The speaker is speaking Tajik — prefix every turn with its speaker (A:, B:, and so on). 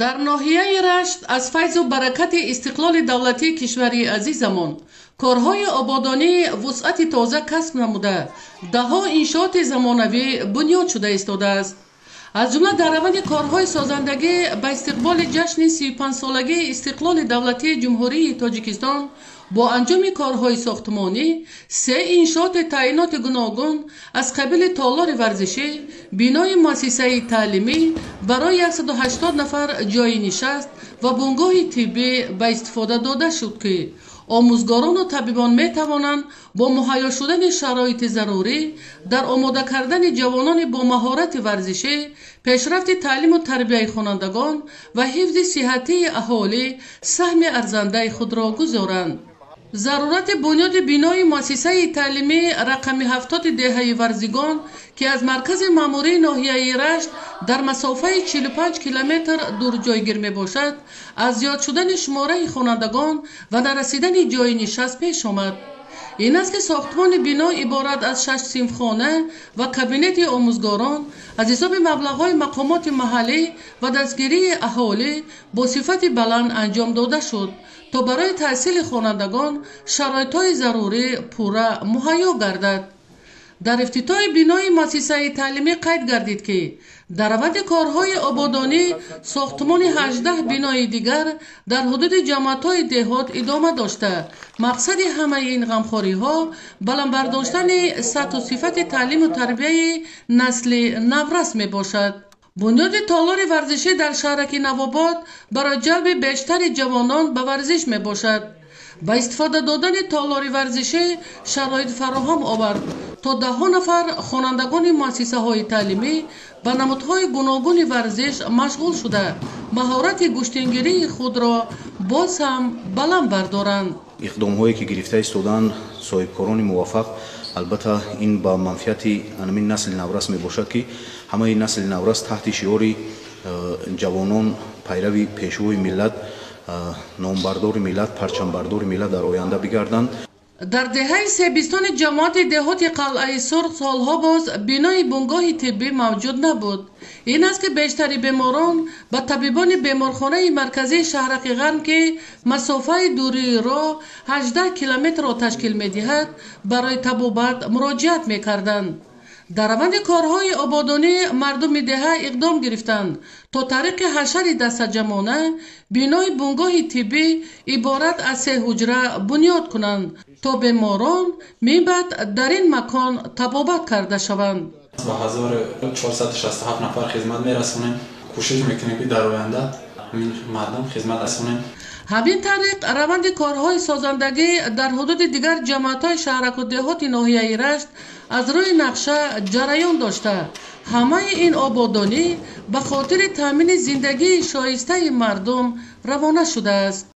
A: Дар ноҳияи Рашт аз файзу баракати истиқлоли давлатии кишвари азизамон корҳои ободонӣ вусъати тоза касб намуда, даҳҳо иншооти замонавӣ бунёд шуда истодааст. Аз ҷумла дар раванди корҳои созандагӣ ба истиқболи ҷашни 35-солагии истиқлоли давлатии Ҷумҳурии Тоҷикистон бо анҷоми корҳои сохтмонӣ се иншооти таъиноти гуногун аз қабили толори варзишӣ, бинои муассисаи таълимӣ барои 180 нафар ҷойи нишаст ва бунгоҳи тиббӣ ба истифода дода шуд, ки омӯзгорону табибон метавонанд бо муҳайё шудани шароити зарурӣ дар омода кардани ҷавонони бо маҳорати варзишӣ, пешрафти таълиму тарбияи хонандагон ва ҳифзи сиҳатии аҳолӣ саҳми арзандаи худро гузоранд. Зарурати бунёди бинои муассисаи таълимӣ рақами 70 деҳаи Варзигон, ки аз маркази маъмурии ноҳияи Рашт дар масофаи 45 километр дур ҷойгир мебошад, аз зиёд шудани шумораи хонандагон ва нарасидани ҷойи нишаст пеш омад. Ин аст, ки сохтмони бино иборат аз шаш синфхона ва кабинети омӯзгорон аз ҳисоби маблағҳои мақомоти маҳаллӣ ва дастгирии аҳолӣ бо сифати баланд анҷом дода шуд, то барои таҳсили хонандагон шароитҳои зарурӣ пурра муҳайё гардад. Дар ифтитоҳи бинои муассисаи таълимӣ қайд гардид, ки дар раванди корҳои ободонӣ сохтмони 18 бинои дигар дар ҳудуди ҷамоатҳои деҳот идома дошта, мақсади ҳамаи ин ғамхориҳо баланд бардоштани сатҳу сифати таълиму тарбияи насли наврас мебошад. Бунёди толори варзишӣ дар шаҳраки Навобод барои ҷалби бештари ҷавонон ба варзиш мебошад. Ба истифода додани толори варзишӣ шароит фароҳам овард, то даҳҳо нафар хонандагони муассисаҳои таълимӣ ба намудҳои гуногуни варзиш машғул шуда, маҳорати гӯштингирии худро боз ҳам баланд бардоранд.
B: Иқдомҳое ки гирифта истодаанд соҳибкорони муваффақ, албатта, ин ба манфиати ҳамин насли наврас мебошад, ки ҳамаи насли наврас таҳти шиори «Ҷавонон пайрави пешвои миллат, номбардори миллат, парчамбардори миллат» дар оянда бигарданд.
A: Дар деҳаи Себистони ҷамоати деҳоти Қалъаи Сурх солҳо боз бинои бунгоҳи тиббӣ мавҷуд набуд. Ин аст, ки бештари беморон ба табибони беморхонаи марказии шаҳраки Ғарм, ки масофаи дурии роҳ 18 километрро ташкил медиҳад, барои табобат муроҷиат мекарданд. Дар раванди корҳои ободонӣ мардуми деҳа иқдом гирифтанд, то тариқи ҳашари дастаҷамъона бинои бунгоҳи тиббӣ иборат аз се ҳуҷра бунёд кунанд, то беморон минбаъд дар ин макон табобат карда шаванд.
C: Ба 1467 нафар хизмат мерасонем. Кӯшиш мекунем, ки дар оянда ҳамин мардум хизмат расонем.
A: Ҳамин тариқ, раванди корҳои созандагӣ дар ҳудуди дигар ҷамоатҳои шаҳраку деҳоти ноҳияи Рашт аз рӯи нақша ҷараён дошта, ҳамаи ин ободонӣ ба хотири таъмини зиндагии шоистаи мардум равона шудааст.